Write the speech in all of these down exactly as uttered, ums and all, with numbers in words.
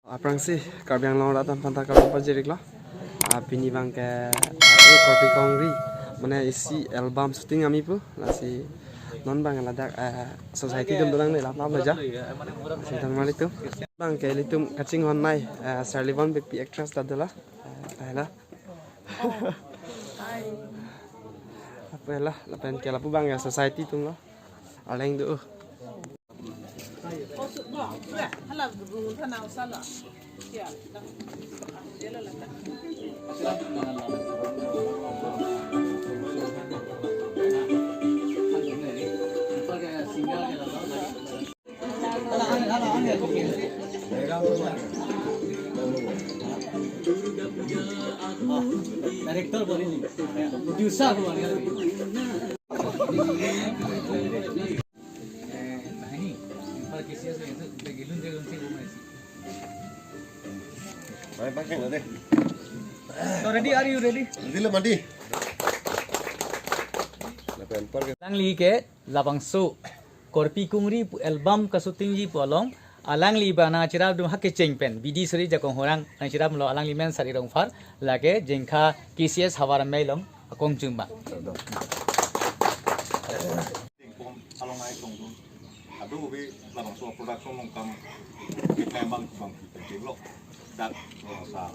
Aphrangsi Karbi Anglong rat atum aphanta kardom pajirlo. Ah, pini abangke, ah, eh, Karbi Kongri, mane isi album shooting ami pu, lasi non abang ladak, eh, society atum dolang ne lap lap aja. Lasi tan mari tu. Abangke ilitum kachinghon nai, eh, Sarlibon Beypi actress ta dolang. Eh, tahela. Apa ya lah, lapen ke lapu abangke society atum lo. Arleng do. Director boleh ni. Producer boleh ni. Ready, are you ready? Ready lo, mandi. Alangli ke labangso Karbi Kongri pu album kashooting ji pu along, alangli abang nangcherap dum ha kecheng pen, bidi suri jakong horang nangcheraplo, alangli men Sari Rongphar, lake Jengkha K C S havar amei along akong chumba. Tingpom along ai tong dun. Adu bi labangso production along kam kita abang bang kita lo. Dak lo sa.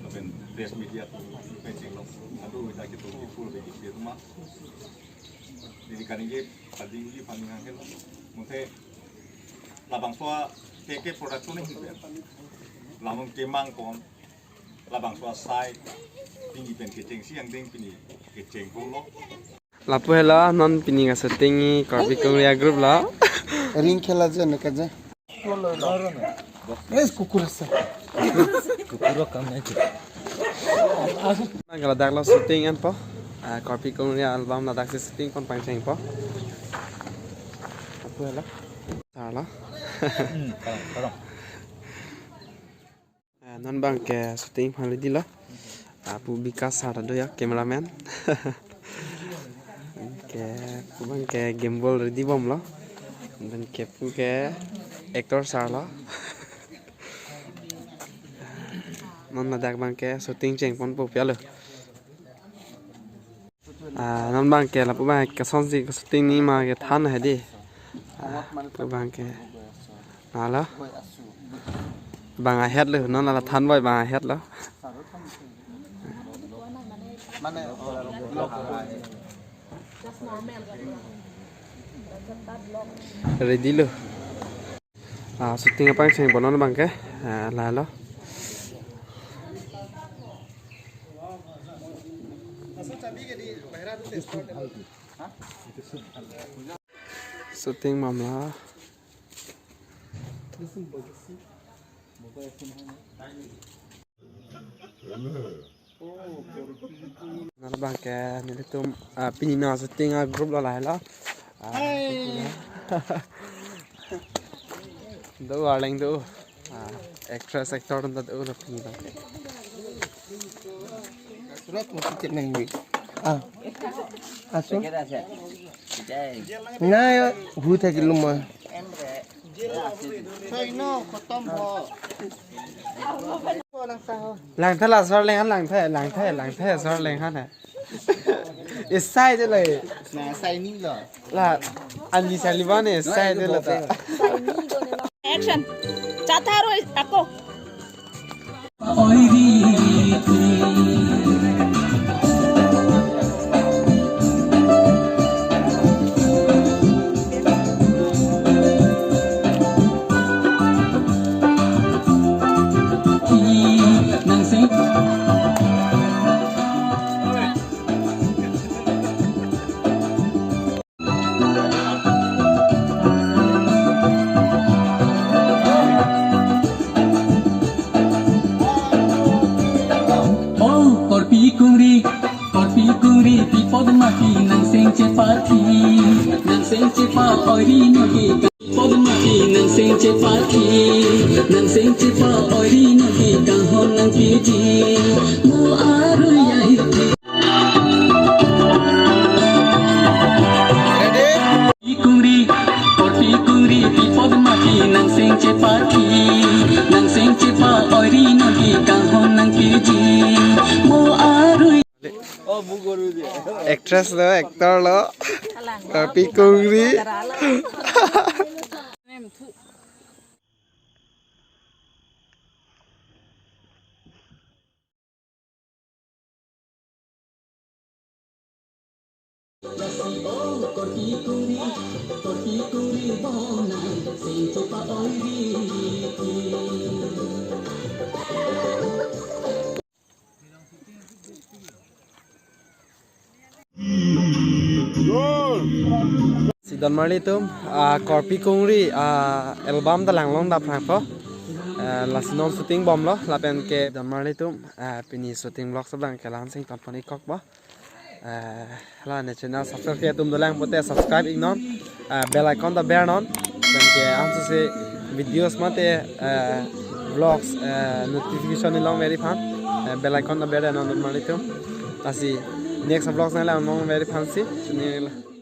Lapen press media tu penting lo. Adu bi dak itu full bi kita ma. Jadi kaningje pading ji paning angel. Mungkin labangso K K production ni. Lamun kemang kon. Labangso asai, pini pen kechengsi angdeng pini kecheng pon lo. Lapu helo non pini kashooting Karbi Kongri a group lo. Ring khela je ne kaje. Yes, kukur ase. Kukur kam nai. Abang ladak lo shooting an po. Ah, Karbi Kongri album ladak si shooting pon pangcheng po. Lapu helo. Sar lo. Hmm, tolong, tolong. Eh, non abangke shooting aphan ready lo. Ah, pu Bikas sar ta do ya, cameraman. Ke pu abangke gimbal ready bomlo. Abangke pu ke actor sar lo. Non ladak abangke shooting cheng pon po pu ya lo. Ah, non abangke lapu abang kosonsi kashooting ni ma kethan hedi. Ah, pu abangke. Hala. Abang ahead lo, non la than boi abang ahead lo. Ready lo. Ah, shooting apangcheng pon non abangke, ah, la lo. Shooting mamla. Non abangke nelitum, ah, pini nangshooting a group lo lahelo. Ah, do arleng do. Ah, actress actor atum ta do lo pini abangke. Surat mo tiket nang ni. Ah. Aso. Na yo hu thakilo ma. Langtha la sor lenghan langtha, langtha, langtha sor lenghan hai. Isai de le. Na sai ni lo. La, ani saliban isai de lo ta. Action. Chatharo ako. O Karbi Kongri, Karbi Kongri, pi podmapi nangseng chepathi, nangseng chepa-oi ri noke. Podmapi nangseng chepathi, nangseng chepa-oi ri noke kanghon nangpiji. Mo arui ahi. Ready? Kongri, Karbi Kongri, pi podmapi nangseng che Actress lo, actor lo, Karpi Kongri. Si donmarli atum, ah, Karpi Kongri, ah, album ta langlong dap rangpo. Ah, lasi non shooting bomlo, lapen ke donmarli atum, ah, pini shooting vlog sabang ke la-an si tonpon-ik kokpo. Eh, la ne channel subscribe ke atum dolang pote subscribe-iknon. Eh, bell icon ta bernon. Lapen ke ansi videos mate, eh, vlogs, eh, notification along veri aphan. Eh, bell icon ta bernon donmarli atum. Lasi next vlogs nanglang along veri aphan si. Chini la.